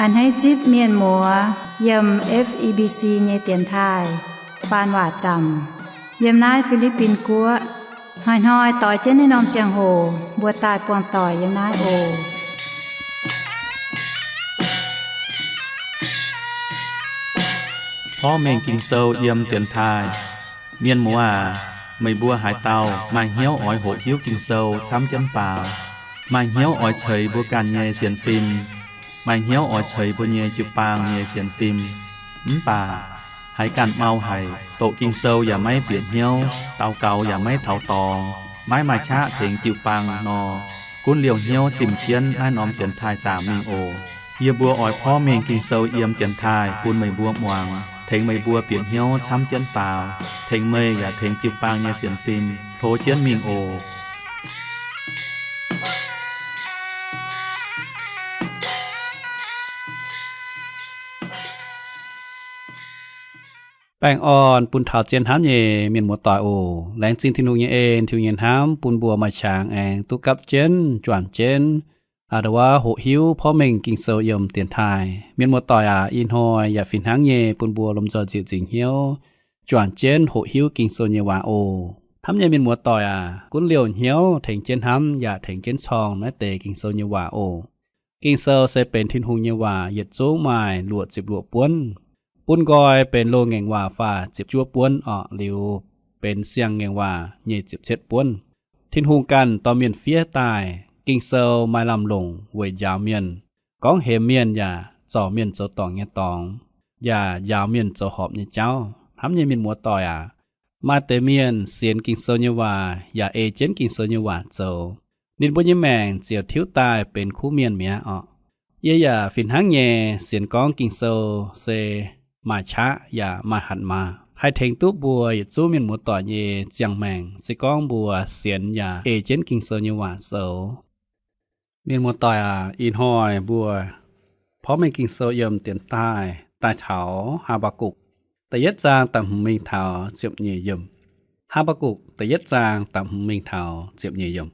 A'hneiv zipv mienh muoz yiem F E B C nyei dienx taaih faan waac zaamc yiem naaiv Fi^li^bin Guoqv. Hnoi-hnoi doix jienv naaiv norm ziangh hoc mbuo daaih buangh doic yiem naaiv oc. Porv mengh Ging-Sou yiem dienx taaih. Mienh muoz aac, meih mbuo haaix dauh maaih hnyouv oix hoqc hiuv Ging-Sou camv jienv faaux, maaih hnyouv oix ceix mbuo ganh nyei sienx fim, maaih hnyouv oix ceix mbuo nyei jiu-baang nyei sienx fim, mv baac haiz ganh mau haic, doqc Ging-Sou yaac maiv bieqc hnyouv, daux gaux yaac maiv taux dorngx, maiv maaih qaqv tengx jiu-baang nor, gunv liouh hnyouv zimh jienv naaiv norm dienx taaih zaamc mingh oc. Yie mbuo oix porv mengh Ging-Sou yiem dienx taaih bun meih mbuo muangx, tengx meih mbuo bieqc hnyouv camv jienv faaux, tengx meih yaac tengx jiu-baang nyei sienx fim hlo jienv mingh oc. Baengh orn bun taux zien hnamv nyei mienh muoz-doic oc. Laengz zingh Tin-Hungh nyei en, Tin-Hungh nyei hnamv bun mbuo maaih qangx aengx duqv gapv jienv, juangc jienv, a'nda wuov hoqc hiuv porv mengh Ging-Sou yiem dienx taaih. Mienh muoz-doic aac, ih hnoi yaac fih hnangv nyei bun mbuo lomh nzoih nzieqc nzingc hnyouv juangc jienv hoqc hiuv Ging-Sou nyei waac oc. Hnamv nyei mienh muoz-doic aac, gunv liouh hnyouv tengx jienv hnamv yaac tengx jienv corng naaiv deix Ging-Sou nyei waac oc. Ging-Sou se benx Tin-Hungh nyei waac, yietc zungv maaih luoqc ziepc luoqc buonv. Bun nqoi benx loz-ngaengc waac faah ziepc juov buonv orqc, liuz benx siang-ngaengc waac nyei ziepc cietv buonv. Tin-Hungh ganh dorh mienh fiev daaih. Ging-Sou maaih lamh longc weic njaaux mienh, gorngv hemx mienh yaac zorc mienh zoux dorngc nyei dorngx, yaac njaaux mienh zoux horpc nyei jauv. Hnamv nyei mienh muoz-doic aac, maaih deix mienh sienx Ging-Sou nyei waac yaac ei jienv Ging-Sou nyei waac zoux, ninh mbuo nyei maengc ziouc tiuv daaih benx kuv mienh mi'aqv orqc. Yie yaac fih hnangv nyei sienx gorngv Ging-Sou se maaih qaqv yaac maaih hatc maaz, haih tengx duqv mbuo yietc zungv mienh muoz-doic nyei ziangh maengc, se gorngv mbuo sienx yaac ei jienv Ging-Sou nyei waac zoux. Mienh muoz-doic aac, ih hnoi mbuo porv mengh Ging-Sou yiem dienx taaih daaih taux Haa^mbaa^gukc da'yietv zaang da'hmz mingh taux ziepc nyeic yiemc. Haa^mbaa^gukc da'yietv zaang da'hmz mingh taux ziepc nyeic yiemc.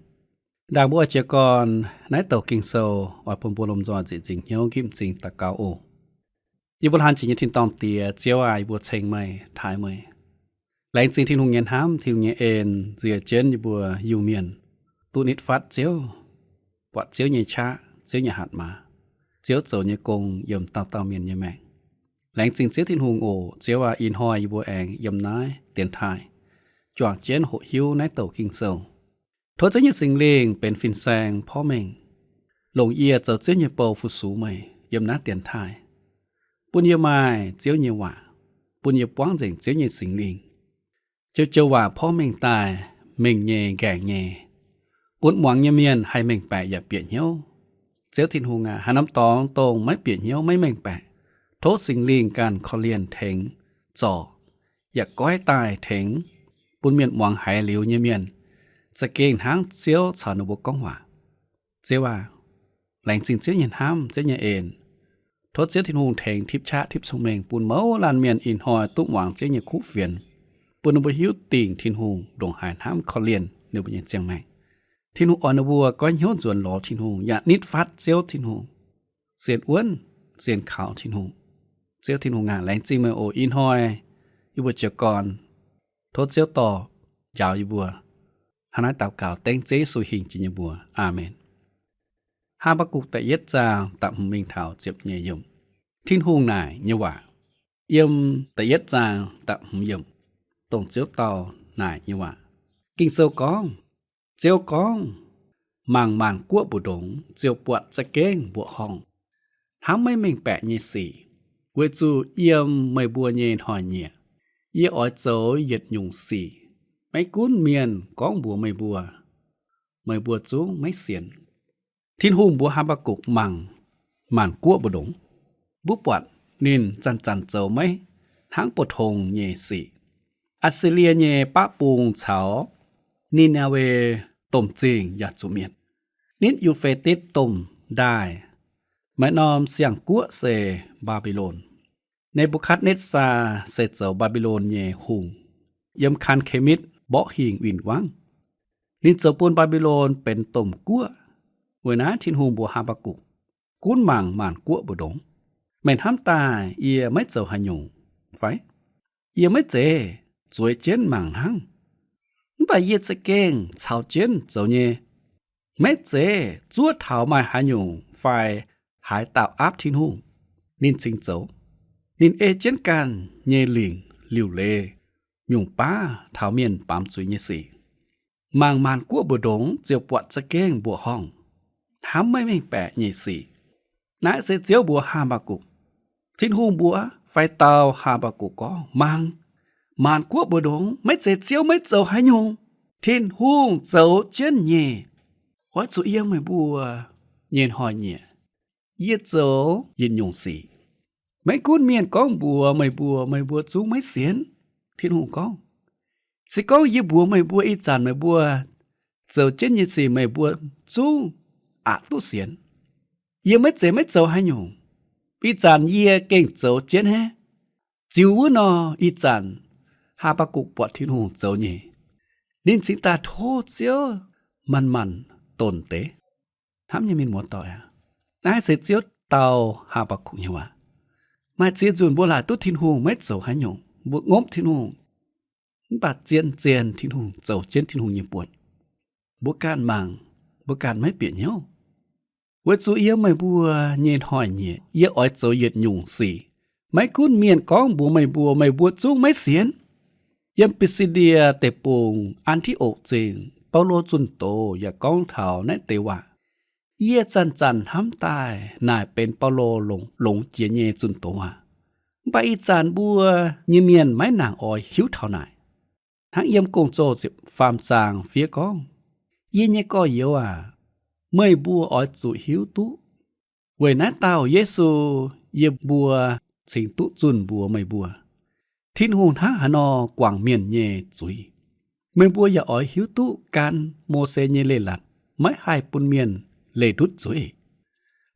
Ndaangc mbuo oix jiez gorn naaiv douc Ging-Sou, oix bun mbuo lomh nzoih nzieqc nzingc hnyouv nqipv m'zing daux gaux oc. Yie mbuo laanh jiex nyei tin-dorngh Diex, Ziouv aac, yie mbuo ceng meih, taaih meih. Laengz zingh Tin-Hungh nyei hnamv, Tin-Hungh nyei en nzie jienv yie mbuo Iu-Mienh duqv nitv fatv Ziouv, buatc Ziouv nyei qaqv, Ziouv nyei hatc maaz, Ziouv zoux nyei gong yiem dauh dauh mienh nyei maengc. Laengz zingh Ziouv Tin-Hungh oc. Ziouv aac, ih hnoi yie mbuo aengx yiem naaiv dienx taaih juangc jienv hoqc hiuv naaiv douc Ging-Sou. Tov Ziouv nyei Singx Lingh benx fin-saeng porv mengh, longc yie zoux Ziouv nyei bou fu-sux meih yiem naaiv dienx taaih. Bun yie maaih Ziouv nyei waac, bun yie buangv nzengc Ziouv nyei Singx Lingh, joux-joux waac porv mengh daaih, mengh nyei, nqaengc nyei, bun muangx nyei mienh haih mengh baeqc yaac bieqc hnyouv. Ziouv Tin-Hungh aac, haaix norm dorngx dongh maiv bieqc hnyouv, maiv mengh baeqc, tov Singx Lingh ganh korv-lienh tengx zorc, yaac goiv daaih tengx, bun mienh muangx haiz liuz nyei mienh za'gengh hnangv Ziouv caux ninh mbuo gorngv waac. Ziouv aac, laengz zingh Ziouv nyei hnamv, Ziouv nyei en. Tov Ziouv Tin-Hungh tengx tipv qaqv tipv cong-mengh bun mouz laanh mienh ih hnoi duqv muangx Ziouv nyei kuv fienx, bun ninh mbuo hiuv dingc Tin-Hungh ndongc haaix hnamv korv-lienh ninh mbuo nyei ziangh maengc. Tin-Hungh oix ninh mbuo goiv hnyouv nzuonx lorz Tin-Hungh yaac nitv fatv Ziouv Tin-Hungh, sienx wuonv, sienx kaux Tin-Hungh. Ziouv Tin-Hungh aac, laengz zingh meih oc. Ih hnoi yie mbuo jiez gorn, tov Ziouv dorh njaaux yie mbuo. Hnangv naaiv daux gaux dengv Ziouv Yesu hingh jiex nyei mbuox. Aamen. Haa^mbaa^gukc da'yietv zaang da'hmz mingh taux ziepc nyeic yiemc. Tin-Hungh naaic nyei waac. Yiem da'yietv zaang da'hmz yiemc, dongh Ziouv Dau naaic nyei waac. Ging-Sou gorngv, Ziouv gorngv, Mangc maanc guoqv mbu'ndongx ziouc buatc za'gengh mbuoqc horngh, hnamv maiv mengh baeqc nyei sic, weic zuqc yiem meih mbuo nyei hnoi-nyieqc yie oix zoux yietc nyungc sic. Maiv gunv mienh gorngv mbuox meih mbuo, meih mbuo zungv maiv sienx. Tin-Hungh mbuox Haa^mbaa^gukc mangc maanc guoqv mbu'ndongx, mbuo buatc ninh zanc-zanc zoux maiv hnangv pou-tong nyei sic. Aa^si^lie nyei baqv bung caux Ni^naa^we Domh Zingh yaac zuqc mietc. Nitv Yu^fe^ditv Domh Ndaaih maaih norm siang-guoqv se Mbaa^mbi^lon. Ne^mbu^katv^netv^saa se zoux Mbaa^mbi^lon nyei hungh, yiem Kaan^ke^mitv mborqv hingh win-wangv. Ninh zoux bun Mbaa^mbi^lon benx domh guoqv. Weic naaiv Tin-Hungh mbuox Haa^mbaa^gukc, Gunv mangc maanc guoqv mbu'ndongx. Meih hnamv daaih yie maiv zoux haaix nyungc fai? Yie maiv zeiz zueiz jienv mangc hnangv, mv baac yie za'gengh caux jienv zoux nyei. Maiv zeiz zuov taux maaih haaix nyungc fai haaix dauh aapv Tin-Hungh, ninh cingx zoux. Ninh ei jienv ganh nyei lingc liuc leiz nyungc baav taux mienh baamz zuiz nyei sic. Mangc maanc guoqv mbu'ndongx ziouc buatc za'gengh mbuoqc horngh, hnamv maiv mengh baeqc nyei sic. Naaiv se Ziouv mbuox Haa^mbaa^gukc. Tin-Hungh mbuox fai dau Haa^mbaa^gukc gorngv, mangc, maanc guoqv mbu'ndongx maiv zeiz Ziouv maiv zoux haaix nyungc. Tin-Hungh zoux jienv nyei. Oix zuqc yiem meih mbuo nyei hnoi-nyieqc yie zoux yietc nyungc sic. Maiv gunv mienh gorngv mbuox meih mbuo, meih mbuo zungv maiv sienx. Tin-Hungh gorngv, se gorngv yie mbuox meih mbuo ih zanc meih mbuo zoux jienv nyei sic meih mbuo zungv aqc duqv sienx. Yie maiv zeiz maiv zoux haaix nyungc. Ih zanc yie gengh zoux jienv hnangv. Ziux wuov nor, ih zanc Haa^mbaa^gukc buatc Tin-Hungh zoux nyei, ninh cingx daaih tov Ziouv manc-manc donc deix. Hnamv nyei mienh muoz-doic aac, naaiv se Ziouv dau Haa^mbaa^gukc nyei waac. Maaih ziex nzunc mbuo laaic duqv Tin-Hungh maiv zoux haaix nyungc, mbuo ngopv Tin-Hungh, mv baac zien-zien Tin-Hungh zoux jienv Tin-Hungh nyei buonc. Mbuo ganh mangc, mbuo ganh maiv bieqc hnyouv. Weic zuqc yiem meih mbuo nyei hnoi-nyieqc yie oix zoux yietc nyungc sic. Maiv gunv mienh gorngv mbuox meih mbuo, meih mbuo zungv maiv sienx. Yiem Bisi^ndie Deic-Bung, An^ti^okc Zingh, Baulo zunh doz yaac gorngv taux naaiv deix waac. Yie zanc-zanc hnamv daaih naaic benx Baulo longx, longx jiex nyei zunh doz aac. Mv baac ih zanc mbuo nyei mienh maiv nangc oix hiuv taux naaic. Hnangv yiem Gong-Zoh ziepc faam zaang fiev gorngv, yie nyei gorx-youz aac, meih mbuo oix zuqc hiuv duqv weic naaiv dauh Yesu yie mbuo cingx duqv zunh mbuox meih mbuo, Tin-Hungh hnangv haaix nor guangc mienh nyei zuiz. Meih mbuo yaac oix hiuv duqv gan Mose nyei leiz-latc maiv haih bun mienh leih ndutv zuiz.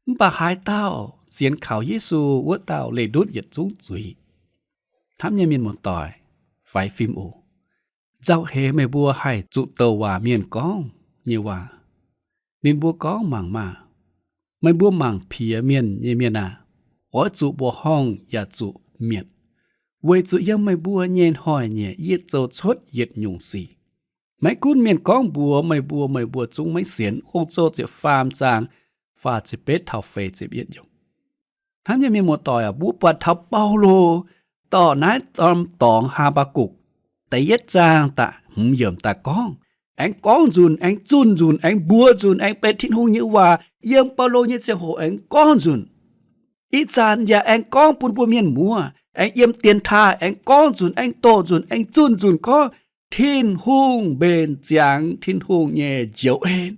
Mv baac haaix dauh sienx kaux Yesu, wuov dauh leih ndutv yietc zungv zuiz. Hnamv nyei mienh muoz-doic fai fim oc, nzauh heix meih mbuo haih zuqc douc waac mienh gorngv nyei waac. Ninh mbuo gorngv, mangc maah! Meih mbuo mangc piex mienh nyei mienh aah! Oix zuqc mbuoqc horngh yaac zuqc mietc, weic zuqc yiem meih mbuo nyei hnoi-nyieqc yie zoux cuotv yietc nyungc sic. Maiv gunv mienh gorngv mbuox meih mbuo, meih mbuo zungv maiv sienx. Gong-Zoh ziepc faam zaang faah ziepc betv taux feix ziepc yietv yiemc. Hnamv nyei mienh muoz-doic aac, mbuo buatc taux Baulo dorh naaiv norm dorngx Haa^mbaa^gukc da'yietv zaang da'hmz yiemc daaih gorngv, aengx gorngv nzunc, aengx zunh nzunc, aengx mbuox nzunc, aengx benx Tin-Hungh nyei waac yiem Baulo nyei ziangh hoc aengx gorngv nzunc. Ih zanc yaac aengx gorngv bun mbuo mienh muoz, aengx yiem dienx taaih aengx gorngv nzunc, aengx doqc nzunc, aengx zunh nzunc gorngv, Tin-Hungh mbenc ziangx Tin-Hungh nyei njoux en.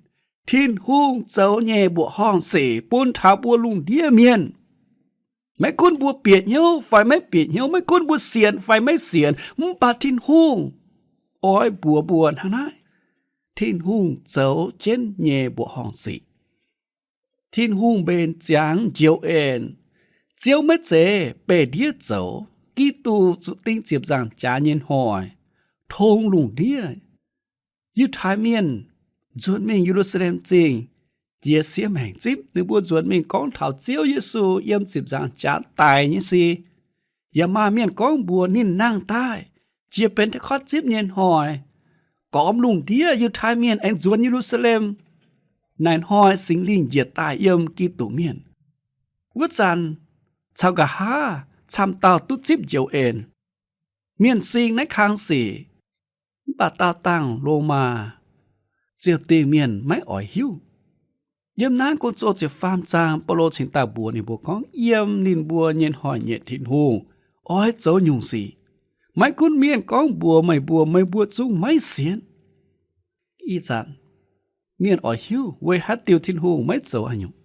Tin-Hungh zoux nyei mbuoqc horngh sic bun taux mbuo lungh ndiev mienh. Maiv gunv mbuo bieqc hnyouv fai maiv bieqc hnyouv, maiv gunv mbuo sienx fai maiv sienx, mv baac Tin-Hungh oix mbuox mbuo hnangv naaiv. Tin-Hungh zoux jienv nyei mbuoqc horngh sic. Tin-Hungh mbenc ziangx njoux en. Ziouv maiv zeiz beih ndiev zoux. Giduc zuqc ding ziepc nzaangc jaax nyei hnoi, tong lungh ndiev, Yiutai Mienh nzuonx mingh Ye^lu^saa^lem Zingh jiex siev maengc zipv. Ninh mbuo nzuonx mingh gorngv taux Ziouv Yesu yiem ziepc nzaangc jaax daic nyei sic. Yaac maaih mienh gorngv mbuox ninh nangh daaih, jiex Benx^te^kortv zipv nyei hnoi, gormx lungh ndiev, Yiutai Mienh aengx nzuonx Ye^lu^saa^lem. Naaic hnoi Singx Lingh njiec daaih yiem Giduc mienh. Wuov zanc caux nqa'haav camv dauh duqv zipv njoux en. Mienh sing naaiv kang sic, mv baac daauh dangh Lomaa ziouh dingh mienh maiv oix hiuv. Yiem naaiv Gong-Zoh ziepc faam zaang, Baulo cingx daaih mbuox ninh mbuo gorngv, yiem ninh mbuo nyei hnoi-nyieqc Tin-Hungh oix zoux nyungc sic. Maiv gunv mienh gorngv mbuox meih mbuo, meih mbuo zungv maiv sienx. Ih zanc mienh oix hiuv weic haaix diuc Tin-Hungh maiv zoux haaix nyungc.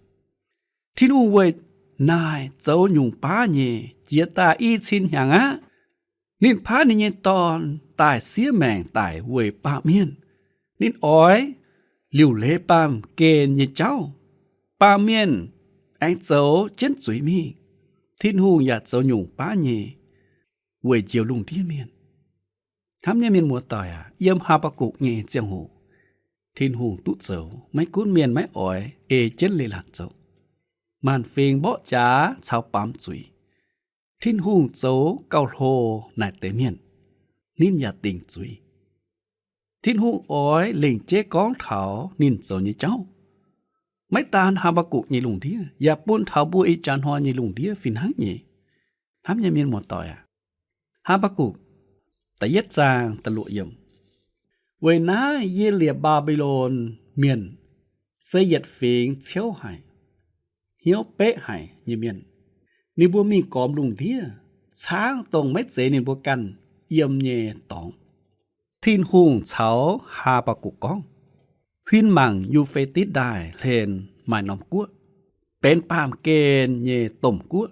Tin-Hungh weic naaic zoux nyungc baav nyei. Jiex daaih i cin hnyangx aqv, ninh paaiv ninh nyei Dorn daaih siev maengc daic weic baamh mienh. Ninh oix liuc leiz baamh gen nyei jauv. Baamh mienh aengx zoux jienv zuiz mingh. Tin-Hungh yaac zoux nyungc baav nyei weic njoux lungh ndiev mienh. Hnamv nyei mienh muoz-doic aac, yiem Haa^mbaa^gukc nyei ziangh hoc, Tin-Hungh duqv zoux, maiv gunv mienh maiv oix ei jienv leiz-latc zoux. maanc fingx mborqv jaax caux baamz zuiz. Tin-Hungh zoux gauh hlo naaic deix mienh, ninh yaac dingc zuiz. Tin-Hungh oix lengc jeiv gorngv taux ninh zoux nyei jauv, maiv daan Haa^mbaa^gukc nyei lungh ndiev, yaac bun taux mbuo ih jaax hnoi nyei lungh ndiev fih hnangv nyei. Hnamv nyei mienh muoz-doic aac, Haa^mbaa^gukc da'yietv zaang da'luoqc yiemc, weic naaiv yie liepc Mbaa^mbi^lon Mienh se yietc fingx ciouv haic, hnyouv beqv haic nyei mienh. Ninh mbuo mingh gormx lungh ndiev caangv dongh maiv zeiz ninh mbuo ganh yiem nyei dorngx. Tin-Hungh caux Haa^mbaa^gukc gorngv, huin mangc Yu^fe^ditv Ndaaih hlen maaih norm guoqv, benx baamh gen nyei domh guoqv.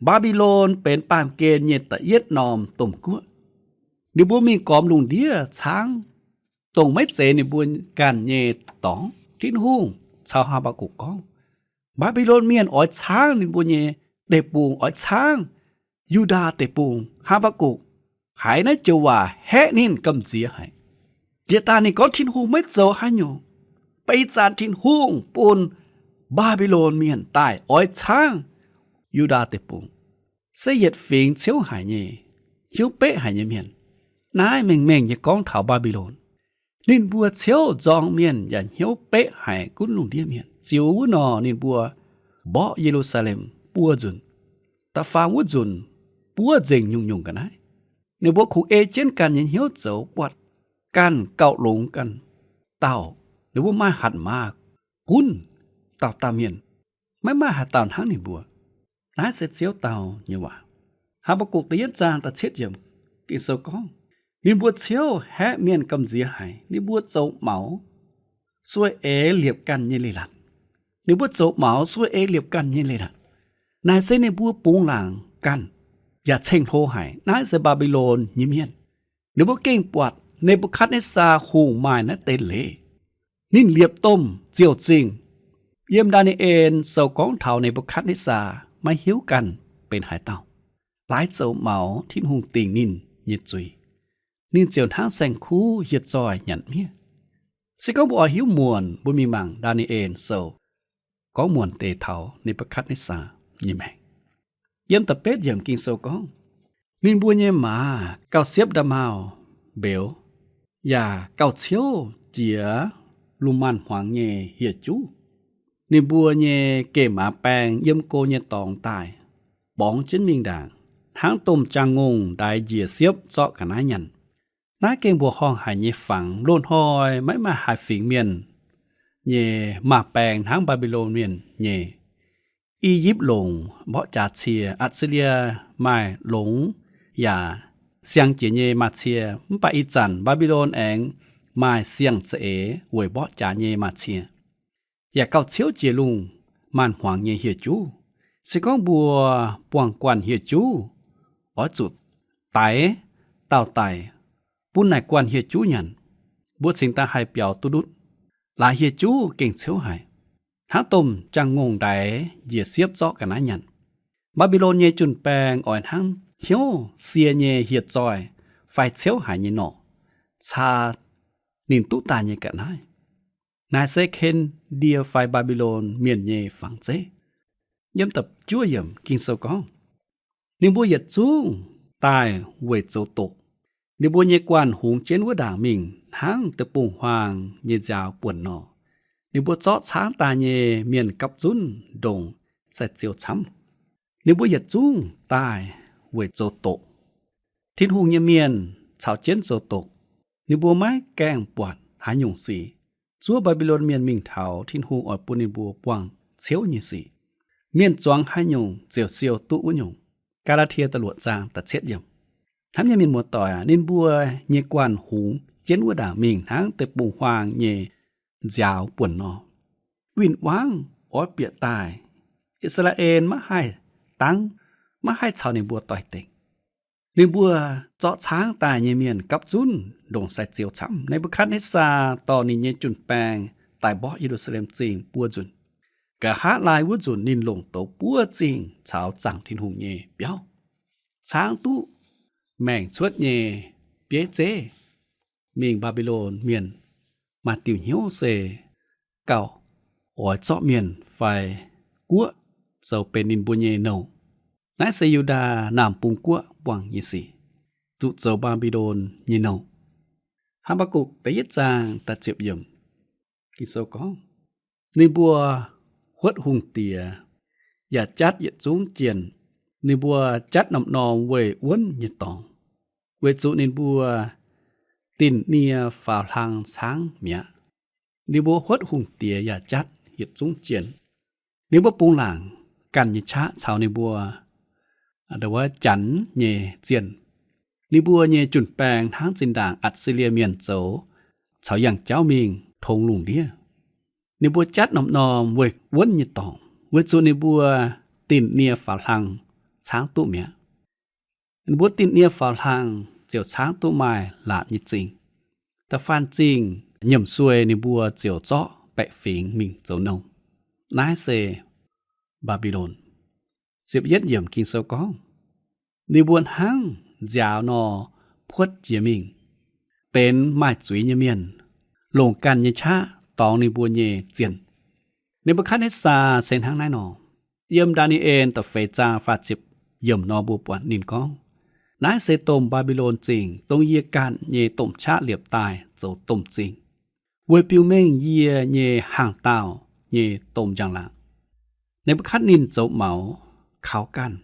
Mbaa^mbi^lon benx baamh gen nyei da'yietv norm domh guoqv. Ninh mbuo mingh gormx lungh ndiev caangv dongh maiv zeiz ninh mbuo ganh nyei dorngx. Tin-Hungh caux Haa^mbaa^gukc gorngv, Mbaa^mbi^lon Mienh oix caangv ninh mbuo nyei deic-bung, oix caangv Yu^ndaa Deic-Bung. Haa^mbaa^gukc haiz naaiv joux waac haeqv ninh gamh nziex haic. Jiex daaih ninh gorngv Tin-Hungh maiv zoux haaix nyungc. Beiv zanc Tin-Hungh bun Mbaa^mbi^lon Mienh daaih oix caangv Yu^ndaa Deic-Bung, se yietc fingx ciouv haic nyei, hnyouv beqv haic nyei mienh. Naaiv mengh mengh nyei gorngv taux Mbaa^mbi^lon. Ninh mbuo ciouv nzorng mienh yaac hnyouv beqv haic gunv lungh ndiev mienh. Ziux wuov nor ninh mbuo mborqv Ye^lu^saa^lem buo nzunc. Da'faam wuov nzunc buov nzengc nyungc-nyungc ga'naaiv. Ninh mbuo kungx ei jienv ganh nyei hnyouv zoux, buatc ganh gauh longx ganh dauh. Ninh mbuo maaih hatc maaz gunv dauh dauh mienh, maiv maaih haaix dauh hnangv ninh mbuo. Naaiv se Ziouv dau nyei waac. Haa^mbaa^gukc da'yietv zaang da'cietv yiemc, Ging-Sou gorngv, ninh mbuo ciouv haeqv mienh gamh nziex haic. Ninh mbuo zoux maux sueih eix liepc ganh nyei leiz-latc. Ninh mbuo zoux maux sueih eix liepc ganh nyei leiz-latc. Naaic se ninh mbuo bungx laangc ganh yaac ceng-hlo haic. Naaiv se Mbaa^mbi^lon nyei mienh. Ninh mbuo gengh buatc Ne^mbu^katv^netv^saa Hungh maaih naaiv deix leiz. Ninh liepc domh ziouc zingh. Yiem Ndaa^ni^en Sou gorngv taux Ne^mbu^katv^netv^saa maiv hiuv ganh benx haaix dauh, laaix zoux maux Tin-Hungh dingc ninh nyei zuiz, ninh ziouc hnangv saeng-kuv hieh zoih nyanc miev. Se gorngv mbuo oix hiuv muonc, mbuo mingh mangc Ndaa^ni^en Sou gorngv muonc deix taux Ne^mbu^katv^netv^saa nyei maengc. Yiem da'betv yiemc Ging-Sou gorngv, ninh mbuo nyei maaz gauh siepv nda'maauh mbeux, yaac gauh ciouv jiex lungh maanz-hmuangx nyei hieh juv. Ninh mbuo nyei gemh maaz baeng yiem go nyei dorngx daaih borngz jienv mingh ndaangc, hnangv domh jaang-ngongh ndaix njiec siepv zorqv ga'naaiv nyanc. Naaiv gengh mbuoqc horngh haic nyei fangx. Loz-hnoi maiv maaih haaix fingx mienh nyei maaz baeng hnangv Mbaa^mbi^lon Mienh nyei. I^yipv longc mborqv jaax cie, Atc^si^lie maaih longx yaac siang jiex nyei maaz-cie, mv baac ih zanc Mbaa^mbi^lon aengx maaih siang-za'eix weic mborqv jaax nyei maaz-cie, yaac gauh ciouv jiex lungh maanz-hmuangx nyei hieh juv. Se gorngv mbuo buangh guanh hieh juv, oix zuqc daix dauh daic bun naaic guanh hieh juv nyanc, mbuo cingx daaih haih biaux duqv ndutv. Laaix hieh juv gengh ciouv haic, hnangv domh jaang-ngongh ndaix njiec siepv zorqv ga'naaiv nyanc. Mbaa^mbi^lon nyei jun-baeng oix hnangv hnyouv sie nyei hieh zoih fai ciouv haic nyei norqc, caa ninh duqv daaih nyei ga'naaiv. Naaic se Ken^ndie fai Mbaa^mbi^lon Mienh nyei fangx zeiv. Yiem da'juov yiemc Ging-Sou gorngv, ninh mbuo yietc zungv daaih weic zoux doqc. Ninh mbuo nyei guanh hungx jienv wuov ndaangc mingh hnangv deic-bung-huaang nyei nziaaux buonc nor. Ninh mbuo zorqv caangv daaih nyei mienh gapv zunv ndongc sai-ziou camv. Ninh mbuo yietc zungv daaih weic zoux doqc. Tin-Hungh nyei mienh caux jienv zoux doqc. Ninh mbuo maiv gaengh buatc haaix nyungc sic zuov Mbaa^mbi^lon Mienh mingh taux Tin-Hungh oix bun ninh mbuo buangh ciouv nyei sic. Mienh zuangx haaix nyungc ziouc siou duqv wuov nyungc. Gaa^laa^tie da'luoqc zaang da'cietv yiemc. Hnamv nyei mienh muoz-doic aac, ninh mbuo nyei guanh hungx jienv wuov ndaangc mingh hnangv deic-bung-huaang nyei nziaaux buonc nor. Win-wangv oix bieqc daaih, I^saa^laa^en maiv haih dangv, maiv haih caux ninh mbuo doix-dekc. Ninh mbuo zorqv caangv daaih nyei mienh gapv zunv ndongc sai-ziou camv. Ne^mbu^katv^netv^saa dorh ninh nyei jun-baeng daaih mborqv Ye^lu^saa^lem Zingh buo nzunc. Nqa'haav laai wuov nzunc ninh longc douz buov zingh caux zaangc Tin-Hungh nyei biauv, caangv duqv maengc cuotv nyei bieiv zeiv. Mingh Mbaa^mbi^lon Mienh maaih diuh hnyouv se gauh oix zorqv mienh fai guoqv zoux benx ninh mbuo nyei nouh. Naaiv se Yu^ndaa Naamh Bung Guoqv buangh nyei sic, zuqc zoux Mbaa^mbi^lon nyei nouh. Haa^mbaa^gukc da'yietv zaang da'ziepc yiemc, Ging-Sou gorngv, ninh mbuo huotv hungh diex yaac jatv yietc zungv jienh. Ninh mbuo jatv norm-norm weih wuonv nyei dorngx, weic zuqc ninh mbuo dinh nie faaux hlang caangv mi'aqv. Ninh mbuo huotv hungh diex yaac jatv yietc zungv jienh. Ninh mbuo bungx laangc ganh nyei qaqv caux ninh mbuo, aa, wuov janx nyei zienh. Ninh mbuo nyei jun-baeng hnangv zinh ndaangc Atc^si^lie Mienh zoux caux yangh jauv mingh tongx lungh ndiev. Ninh mbuo jatv norm-norm weih wuonv nyei dorngx, weic zuqc ninh mbuo dinh nie faaux hlang caangv duqv mi'aqv. Ninh mbuo dinh nie faaux hlang ziouc caangv duqv maaih laatc nyei zingh. Da'faanh zingh nyiemc suei ninh mbuo ziouc zorqv baeqc fingx mingh zoux nouh. Naaiv se Mbaa^mbi^lon. Ziepc yietv yiemc Ging-Sou gorngv, ninh mbuo hnangv nziaaux nor puotv jiex mingh, benx maaih zuiz nyei mienh, longc ganh nyei qaqv dorngx ninh mbuo nyei zienh. Ne^mbu^katv^netv^saa se hnangv naaiv nor. Yiem Ndaa^ni^en da'feix zaang faah ziepc yiemc nor mbuo buatc ninh gorngv, naaiv se domh Mbaa^mbi^lon Zingh, dongh yie ganh nyei domh qaqv liepc daaih zoux domh zingh, weic biux mengh yie nyei hnaangx-daauh nyei domh njang-laangc. Ne^mbu^katv ninh zoux maux kaux ganh,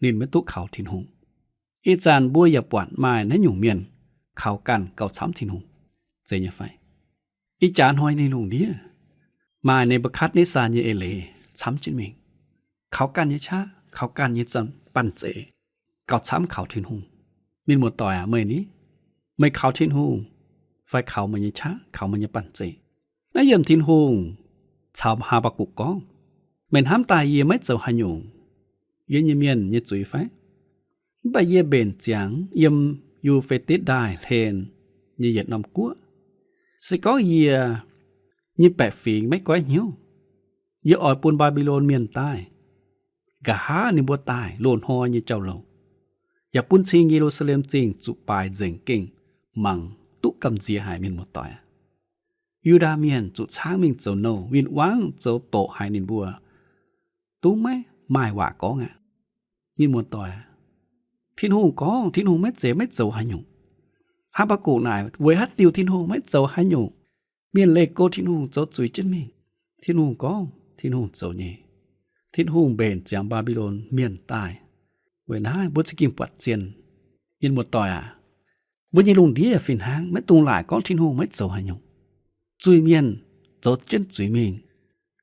ninh maiv duqv kaux Tin-Hungh. Ih zanc mbuo yaac buatc maaih naaiv nyungc mienh kaux ganh gauh camv Tin-Hungh, zeiz nyei fai? Ih jaax hnoi ninh lungh ndiev maaih Ne^mbu^katv^netv^saa nyei eix leiz camv jienv mingh, kaux ganh nyei qaqv, kaux ganh nyei banh zeic, gauh camv kaux Tin-Hungh. Mienh muoz-doic aac, meih ni, meih kaux Tin-Hungh fai kaux meih nyei qaqv, kaux meih nyei banh zeic? Naaiv yiem Tin-Hungh caux Haa^mbaa^gukc gorngv, meih hnamv daaih yie maiv zoux haaix nyungc yie nyei mienh nyei zuiz fai? Mv baac yie mbenc ziangx yiem Yu^fe^ditv Ndaaih hlen nyei yietc norm guoqv. Se gorngv yie nyei baeqc fingx maiv goiv hnyouv, yie oix bun Mbaa^mbi^lon Mienh daaih, nqa'haav ninh mbuo daaih loz-hnoi nyei jauv-louc, yaac bun cing Ye^lu^saa^lem Zingh zuqc baaix nzengc gengh mangc duqv gamh nziex haic, mienh muoz-doic aac. Yu^ndaa Mienh zuqc caangv mingh zoux nouh, win-wangv zoux doqc haic ninh mbuo, dungv maiv maaih waac gorngv aqv. Mienh muoz-doic aac, Tin-Hungh gorngv Tin-Hungh maiv zeiz maiv zoux haaix nyungc. Haa^mbaa^gukc naaic weic haaix diuc Tin-Hungh maiv zoux haaix nyungc. Mienh leih go Tin-Hungh zoux zuiz jienv mingh. Tin-Hungh gorngv Tin-Hungh zoux nyei. Tin-Hungh mbenc ziangx Mbaa^mbi^lon Mienh daaih. Weic naaiv mbuo za'gengh buatc zien, mienh muoz-doic aac, mbuo nyei lungh ndiev fih hnangv, maiv dungx laaic gorngv Tin-Hungh maiv zoux haaix nyungc. Zuiz-mienh zoux jienv zuiz mingh,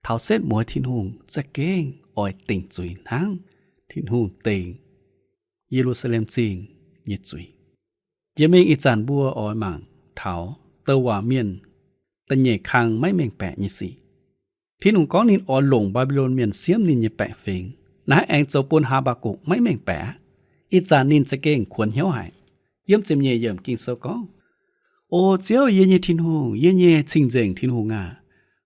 taux setv mueiz Tin-Hungh za'gengh oix dingc zuiz hnangv Tin-Hungh dingc Ye^lu^saa^lem Zingh nyei zuiz. Jiex mingh ih zanc mbuo oix mangc taux douc waac mienh da'nyeic kang maiv mengh baeqc nyei sic. Tin-Hungh gorngv ninh oix longc Mbaa^mbi^lon Mienh siemv ninh nyei baeqc fingx. Naaiv aengx zoux bun Haa^mbaa^gukc maiv mengh baeqc. Ih zanc ninh za'gengh kuonx hnyouv haic. Yiem ziepc nyeic yiemc Ging-Sou gorngv, O Ziouv, yie nyei Tin-Hungh, yie nyei cing-nzengc Tin-Hungh aah!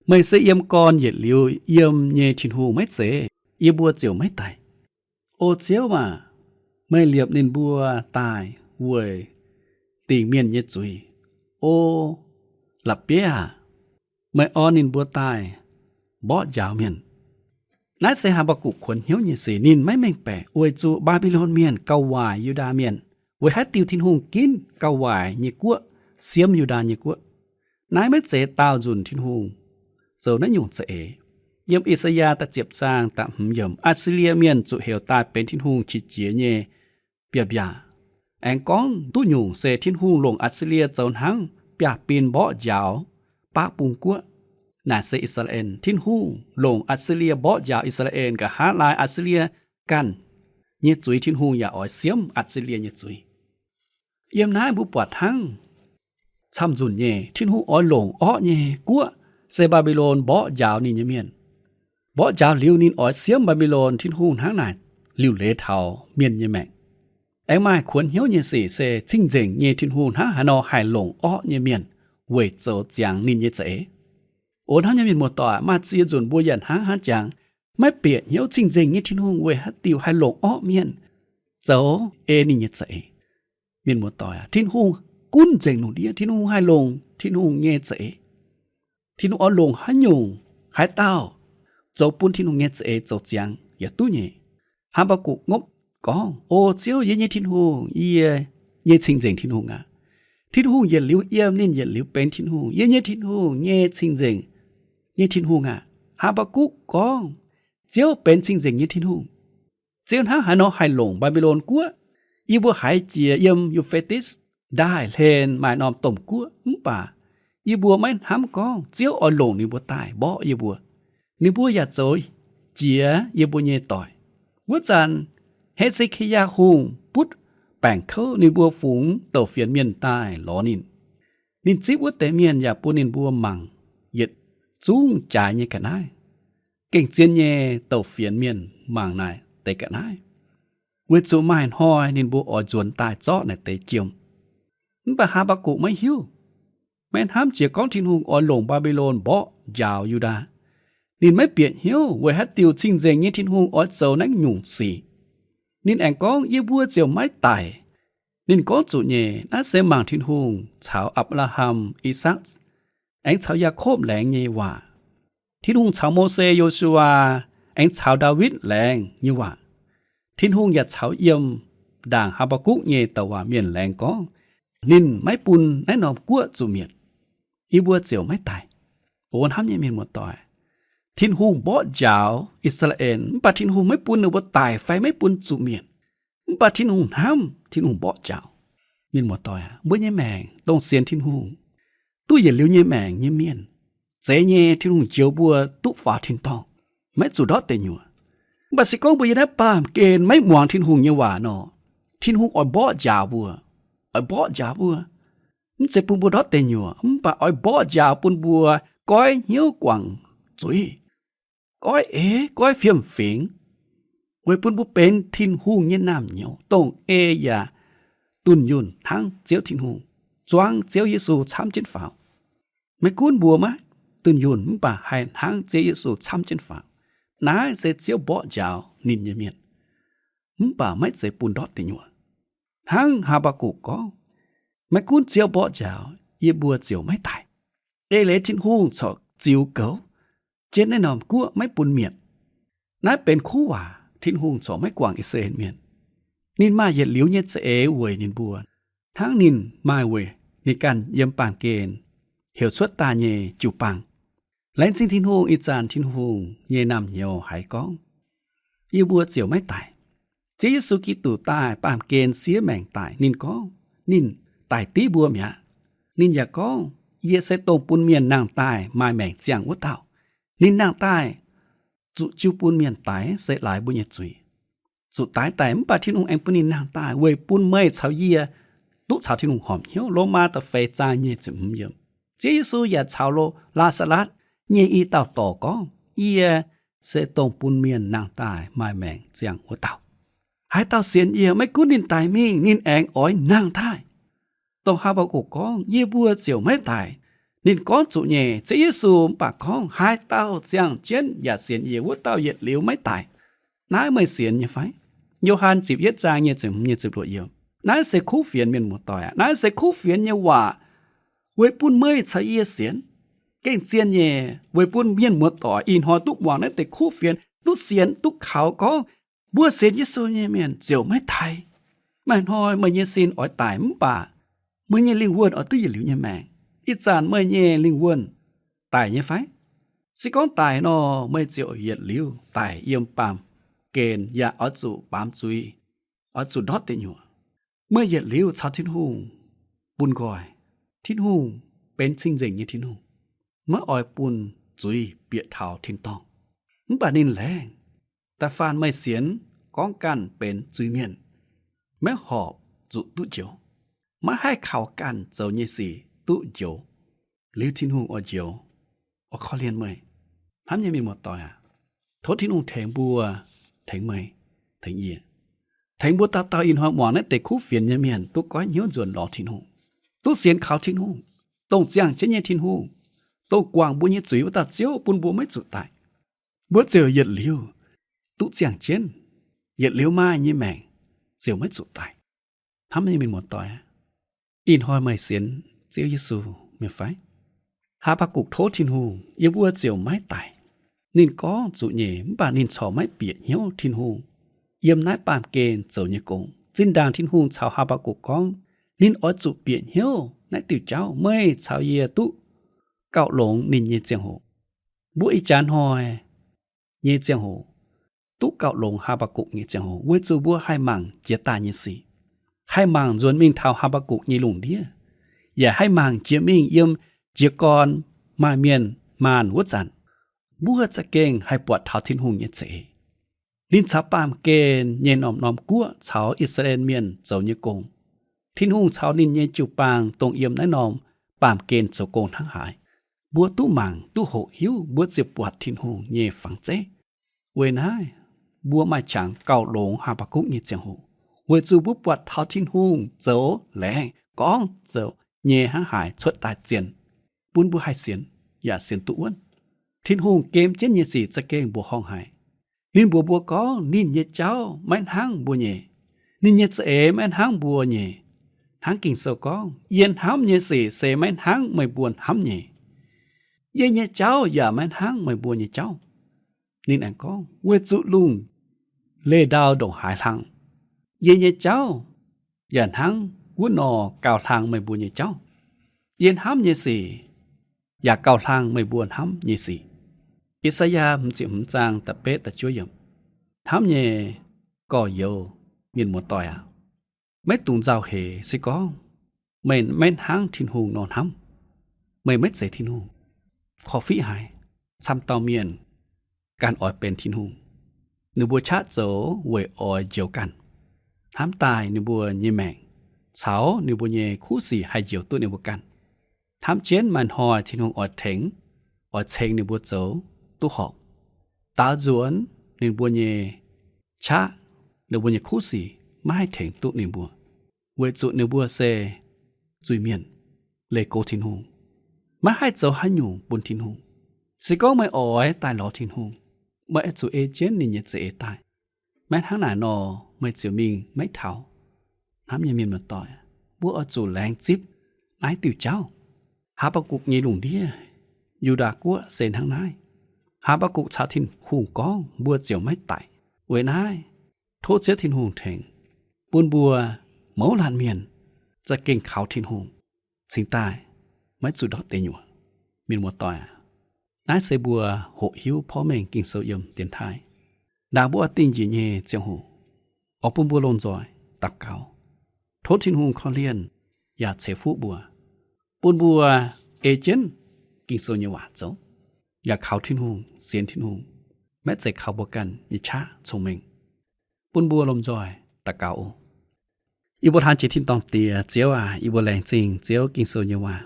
Meih se yiem gorn yietc liuz yiem nyei Tin-Hungh maiv zeiz? Yie mbuo ziouc maiv daic. O Ziouv aac, meih liepc ninh mbuo daaih weic dingc mienh nyei zuiz. O la'bieiv aac, meih orn ninh mbuo daaih mborqv njaaux mienh. Naaiv se Haa^mbaa^gukc kuonx hnyouv nyei sic. Ninh maiv mengh baeqc weic zuqc Mbaa^mbi^lon Mienh gauh waaic Yu^ndaa Mienh. Weic haaix diuc Tin-Hungh ginv gauh waaic nyei guoqv siemv Yu^ndaa nyei guoqv? Naaiv maiv zeiz daauh nzunc Tin-Hungh zoux naaiv nyungc za'eix. Yiem I^saa^yaa da'ziepc zaang da'hmz yiemc, Atc^si^lie Mienh zuqc heuc daaih benx Tin-Hungh qiex jiez nyei biaav-mbiaac. Aengx gorngv duqv nyungc se Tin-Hungh longc Atc^si^lie zoux hnangv biaav-bin mborqv njaaux baav bung guoqv. Naaic se I^saa^laa^en. Tin-Hungh longc Atc^si^lie mborqv njaaux I^saa^laa^en, nqa'haav laai Atc^si^lie ganh nyei zuiz Tin-Hungh yaac oix siemv Atc^si^lie nyei zuiz. Yiem naaiv mbuo buatc hnangv camv-nzunc nyei, Tin-Hungh oix longc orqv nyei guoqv se Mbaa^mbi^lon mborqv njaaux ninh nyei mienh. Mborqv njaaux liuz ninh oix siemv Mbaa^mbi^lon. Tin-Hungh hnangv naaic liuc leiz taux mienh nyei maengc. Aengx maaih kuonx hnyouv nyei sic se cing-nzengc nyei Tin-Hungh hnangv haaix nor haih longc orqv nyei mienh weic zoux ziangx ninh nyei za'eix. O hnamv nyei mienh muoz-doic, maaih ziex nzunc mbuo yaac hnangv haaix jangx maiv bieqc hnyouv cing-nzengc nyei Tin-Hungh weic haaix diuc haih longc orqv mienh zoux ei ninh nyei za'eix. Mienh muoz-doic aac, Tin-Hungh gunv nzengc lungh ndiev, Tin-Hungh haih longc Tin-Hungh nyei za'eix. Tin-Hungh oix longc haaix nyungc haaix dauh zoux bun Tin-Hungh nyei za'eix zoux ziangx, yaac duqv nyei. Haa^mbaa^gukc ngopv gorngv, O Ziouv, yie nyei Tin-Hungh, yie nyei cing-nzengc Tin-Hungh aac, Tin-Hungh yietc liuz yiem, ninh yietc liuz benx Tin-Hungh, yie nyei Tin-Hungh, nyei cing-nzengc nyei Tin-Hungh aac. Haa^mbaa^gukc gorngv, Ziouv benx cing-nzengc nyei Tin-Hungh. Ziouv hnangv haaix nor haih longc Mbaa^mbi^lon guoqv? Yie mbuo haiz jiex yiem Yu^fe^ditc Ndaaih hlen maaih norm domh guoqv, mv baac yie mbuo maiv hnamv gorngv Ziouv oix longc ninh mbuo daaih mborqv yie mbuo. Ninh mbuo yaac zoux jiex yie mbuo nyei doic. Wuov zanc He^se^ki^yaa Hungh butv baengc kouv ninh mbuo fungx douc fienx mienh daaih lorz ninh. Ninh zipv wuov deix mienh yaac bun ninh mbuo mangc yietc zungv jaaix nyei ga'naaiv. Gengh zien nyei douc fienx mienh mangc naaic deix ga'naaiv, weic zuqc maaih hnoi ninh mbuo oix nzuonx daaih zorqv naaic deix jiem. Mv baac Haa^mbaa^gukc maiv hiuv, maiv hnamv jiex gorngv Tin-Hungh oix longc Mbaa^mbi^lon mborqv njaaux Yu^ndaa. Ninh maiv bieqc hnyouv weic haaix diuc cing-nzengc nyei Tin-Hungh oix zoux naaiv nyungc sic. Ninh aengx gorngv, Yie mbuo ziouc maiv daic. Ninh gorngv zuqc nyei, naaiv se mangc Tin-Hungh caux Apc^laa^ham, I^sakc, aengx caux Yaakopv laengz nyei waac. Tin-Hungh caux Mose, Yo^su^waa, aengx caux Ndaawitv laengz nyei waac. Tin-Hungh yaac caux yiem ndaangc Haa^mbaa^gukc nyei douc waac mienh laengz gorngv, ninh maiv bun naaiv norm guoqv zuqc mietc, yie mbuo ziouc maiv daic. O hnamv nyei mienh muoz-doic, Tin-Hungh mborqv njaaux I^saa^laa^en, mv baac Tin-Hungh maiv bun ninh mbuo daic fai maiv bun zuqc mietc. Mv baac Tin-Hungh hnamv, Tin-Hungh mborqv njaaux. Mienh muoz-doic aac, mbuo nyei maengc dongh sienx Tin-Hungh duqv yietc liuz nyei maengc nyei mienh, zeiz nyei Tin-Hungh njoux mbuo duqv faaux tin-dorngh, maiv zuqc ndortv deic nyuoqc. Mv baac se gorngv mbuo yiem naaiv baamh gen maiv muangx Tin-Hungh nyei waac nor, Tin-Hungh oix mborqv njaaux mbuo, oix mborqv njaaux mbuo. Mv zeiz bun mbuo ndortv deic nyuoqc, mv baac oix mborqv njaaux bun mbuo goiv hnyouv guangc zuiz, goiv eix, goiv fiem-fingx, weic bun mbuo benx Tin-Hungh nyei naamh nyouz, dongh ei yaac dunh yunh hnangv Ziouv Tin-Hungh, zuangx Ziouv Yesu camv jienv faaux. Maiv gunv mbuo maiv dunh yunh mv baac haih hnangv Ziouv Yesu camv jienv faaux. Naaiv se Ziouv mborqv njaaux ninh nyei mienh, mv baac maiv zeiz bun ndortv deic nyuoqc. Hnangv Haa^mbaa^gukc gorngv, maiv gunv Ziouv mborqv njaaux, yie mbuo ziouc maiv daic. Eix leiz Tin-Hungh corc ziux goux jienv naaiv norm guoqv maiv bun mietc. Naaiv benx kuv waac, Tin-Hungh corc maiv guangc I^saa^laa^en Mienh. Ninh maaih yietc liuz nyei za'eix weic ninh mbuo, hnangv ninh maaih weic ninh ganh yiem baamh gen heuc cuotv daaih nyei jiu-baang. Laengz zingh Tin-Hungh, ih zanc Tin-Hungh nyei naamh nyouz haiz gorngv, yie mbuo ziouc maiv daic. Ziouv Yesu Giduc daaih baamh gen siev maengc daic, ninh gorngv ninh daic div mbuo mi'aqv. Ninh yaac gorngv, yie se dongh bun mienh nangh daaih maaih maengc ziangh wuov dauh. Ninh nangh daaih zuqc jiu bun mienh daix se laaix mbuo nyei zuiz. Zuqc daix daic mv baac Tin-Hungh aengx bun ninh nangh daaih weic bun meih caux yie duqv caux Tin-Hungh horpc hnyouv. Lomaa da'feix zaang nyei ziepc hmz yiemc. Ziouv Yesu yaac caux Laa^saa^latv nyei i dauh dorc gorngv, yie se dongh bun mienh nangh daaih maaih maengc ziangh wuov dauh. Haaix dauh sienx yie, maiv gunv ninh daic mingh, ninh aengx oix nangh daaih. Dongh Haa^mbaa^gukc gorngv, yie mbuo ziouc maiv daic. Ninh gorngv zuqc nyei, Ziouv Yesu mv baac gorngv, haaix dauh ziangh jienv yaac sienx yie, wuov dauh yietc liuz maiv daic. Naaiv meih sienx nyei fai? Yo^han ziepc yietv zaang nyei ziepc hmz nyei ziepc luoqc yiemc. Naaiv se kuv fienx, mienh muoz-doic aac. Naaiv se kuv fienx nyei waac weic bun meih caux yie sienx. Gengh zien nyei, weic bun mienh muoz-doic ih hnoi duqv muangx naaiv deix kuv fienx, duqv sienx, duqv kaux gorngv mbuo sienx Yesu nyei mienh ziouc maiv daic. Maaih hnoi meih nyei sin oix daic mv baac meih nyei lingh wuonh oix duqv yietc liuz nyei maengc. Ih zanc meih nyei lingh wuonh daic nyei fai? Se gorngv daic nor, meih ziouc yietc liuz daic yiem baamh gen yaac oix zuqc baamz zuiz, oix zuqc ndortv deic nyuoqc. Meih yietc liuz caux Tin-Hungh bun nqoi. Tin-Hungh benx cing-nzengc nyei Tin-Hungh, maiv oix bun zuiz bieqc taux tin-dorngh. Mv baac ninh laengz, da'faanh meih sienx gorngv ganh benx zuiz-mienh, maiv horpc zuqc duqv njoux, maiv haih kaux ganh zoux nyei sic duqv njoux, liuz Tin-Hungh oix njoux, oix korv-lienh meih. Hnamv nyei mienh muoz-doic aac, tov Tin-Hungh tengx mbuo, tengx meih, tengx yie, tengx mbuo dauh dauh ih hnoi muangx naaiv deix kuv fienx nyei mienh duqv goiv hnyouv nzuonx lorz Tin-Hungh, duqv sienx kaux Tin-Hungh, dongh ziangh jienv nyei Tin-Hungh, dongh guangc mbuo nyei zuiz wuov dauh Ziouv, bun mbuo maiv zuqc daic. Mbuo ziouc yietc liuz duqv ziangh jienv, yietc liuz maaih nyei maengc, ziouc maiv zuqc daic. Hnamv nyei mienh muoz-doic aac, ih hnoi meih sienx Ziouv Yesu mi'aqv fai? Haa^mbaa^gukc tov Tin-Hungh, yie mbuo ziouc maiv daic. Ninh gorngv zuqc nyeic, mv baac ninh corc maiv bieqc hnyouv Tin-Hungh yiem naaiv baamh gen zoux nyei gong. Zinh ndaangc Tin-Hungh caux Haa^mbaa^gukc gorngv, ninh oix zuqc bieqc hnyouv naaiv diuh jauv, meih caux yie duqv gauh longx ninh nyei ziangh hoc. Mbuo ih jaax hnoi nyei ziangh hoc duqv gauh longx Haa^mbaa^gukc nyei ziangh hoc, weic zuqc mbuo haih mangc jiex daaih nyei sic, haih mangc nzuonx mingh taux Haa^mbaa^gukc nyei lungh ndiev, yaac haih mangc jiex mingh yiem jiez gorn maaih mienh maanh wuov zanc, mbuo za'gengh haih buatc taux Tin-Hungh nyei za'eix. Ninh caux baamh gen nyei norm-norm guoqv caux I^saa^laa^en Mienh zoux nyei gong. Tin-Hungh caux ninh nyei jiu-baang dongh yiem naaiv norm baamh gen zoux gong hnangv haaix. Mbuo duqv mangc duqv hoqc hiuv, mbuo ziouc buatc Tin-Hungh nyei fangx zeiv. Weic naaiv, mbuo maaih qangx gauh longx Haa^mbaa^gukc nyei ziangh hoc, weic zuqc mbuo buatc taux Tin-Hungh zoux laengz gorngv zoux nyei hnangv haaix cuotv daaih zien, bun mbuo haih sienx, yaac sienx duqv wuonv. Tin-Hungh gem jienv nyei sic za'gengh mbuoqc horngh haic. Ninh mbuox mbuo gorngv ninh nyei jauv maiv hnangv mbuo nyei, ninh nyei za'eix maiv hnangv mbuo nyei. Hnangv Ging-Sou gorngv, yie hnamv nyei sic se maiv hnangv meih mbuo hnamv nyei. Yie nyei jauv yaac maiv hnangv meih mbuo nyei jauv. Ninh aengx gorngv, weic zuqc lungh leih ndau ndongc haaix hlang, yie nyei jauv yaac hnangv wuov nor gauh hlang meih mbuo nyei jauv. Yie hnamv nyei sic yaac gauh hlang meih mbuo hnamv nyei sic. I^saa^yaa hmz ziepc hmz zaang da'betv da'juov yiemc. Hnamv nyei gorx-youz, mienh muoz-doic aac, maiv dungx nzauh heix. Se gorngv meih maiv hnangv Tin-Hungh nor hnamv, meih maiv zeiz Tin-Hungh. Korv-fiqv haic, camv dauh mienh ganh oix benx Tin-Hungh. Ninh mbuo qaqv zoux weic oix njoux ganh, hnamv daaih ninh mbuo nyei maengc caux ninh mbuo nyei kuv sic haih njoux duqv ninh mbuo ganh. Hnamv jienv maaih hnoi Tin-Hungh oix tengx, oix ceng ninh mbuo zoux duqv horpc. Daaux nzuonx ninh mbuo nyei qaqv, ninh mbuo nyei kuv sic maiv haih tengx duqv ninh mbuo, weic zuqc ninh mbuo se zuiz-mienh, leih go Tin-Hungh, maiv haih zoux haaix nyungc bun Tin-Hungh. Se gorngv meih oix daaih lorz Tin-Hungh, meih oix zuqc ei jienv ninh nyei za'eix daaih. Maiv hnangv naaic nor, meih ziouc mingh maiv taux. Hnamv nyei mienh muoz-doic, mbuo oix zuqc laengz zipv naaiv diuh jauv. Haa^mbaa^gukc nyei lungh ndiev, Yu^ndaa Guoqv se hnangv naaiv. Haa^mbaa^gukc caux Tin-Hungh gorngv, mbuo ziouc maiv daic. Weic naaiv, tov Ziouv Tin-Hungh tengx bun mbuo mouz laanh mienh za'gengh kaux Tin-Hungh cingx daaih maiv zuqc ndortv deic nyuoqc. Mienh muoz-doic aac, naaiv se mbuo hoqc hiuv porv mengh Ging-Sou yiem dienx taaih. Ndaangc mbuo oix dingh njiec nyei ziangh hoc, oix bun mbuo lomh nzoih daux gaux, tov Tin-Hungh korv-lienh yaac ceix fuqv mbuo, bun mbuo ei jienv Ging-Sou nyei waac zoux, yaac kaux Tin-Hungh, sienx Tin-Hungh, maiv zeiz kaux mbuo ganh nyei qaqv cong-mengh. Bun mbuo lomh nzoih daux gaux oc. Yie mbuo hlaang jiex tin-dorngh Diex, Ziouv aac, yie mbuo laengz zingh Ziouv Ging-Sou nyei waac.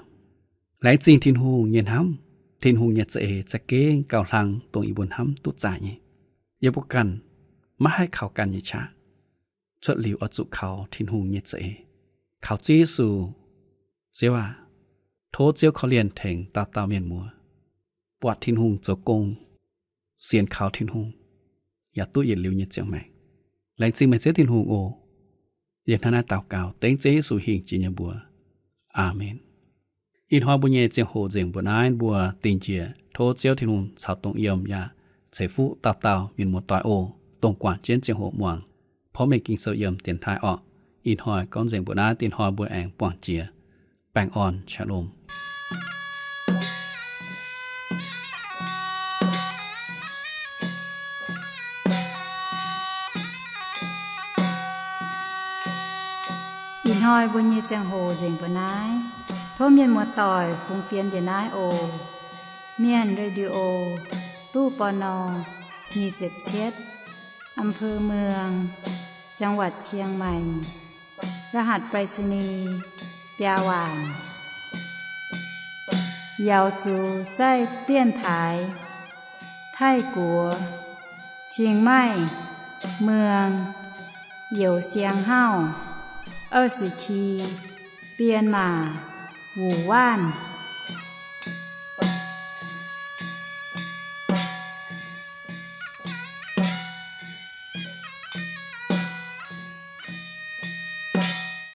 Laengz zingh Tin-Hungh nyei hnamv, Tin-Hungh nyei za'eix za'gengh gauh hlang dongh yie mbuo hnamv duqv zaaic nyei. Yie mbuo ganh maiv haih kaux ganh nyei qaqv cuotv liuz, oix zuqc kaux Tin-Hungh nyei za'eix, kaux Ziouv Yesu. Ziouv aac, tov Ziouv korv-lienh tengx dauh dauh mienh muoz buatc Tin-Hungh zoux gong, sienx kaux Tin-Hungh, yaac duqv yietc liuz nyei ziangh maengc. Laengz zingh meih Ziouv Tin-Hungh oc. Yie hnangv naaiv daux gaux dengv Ziouv Yesu hingh jiex nyei mbuox. Aamen. Ih hnoi mbuo nyei ziangh hoc nzengc mbuo naaiv mbuo dingh njiec. Tov Ziouv Tin-Hungh caux dongh yiem yaac ceix fuqv dauh dauh mienh muoz-doic oc. Dongh guangc jienv ziangh hoc muangx porv mengh Ging-Sou yiem dienx taaih orqc. Ih hnoi gorngv nzengc mbuo naaiv, dingh hnoi mbuo aengx buangh jiex. Baengh orn, shalom. Ih hnoi mbuo nyei ziangh hoc nzengc mbuo naaiv. Tov mienh muoz-doic fungx fienx njiec naaiv oc. Mienh Radio, ตู้ ปณ. nyic ziepc cietv, อำเภอเมือง จังหวัดเชียงใหม่ รหัสไปรษณีย์ biaa waanc. 瑶族在电台 ไทกัว เชียงใหม่ เมือง โหยวเซียงเฮ้า เอ้อสิที เปียนหม่า หมู่บ้าน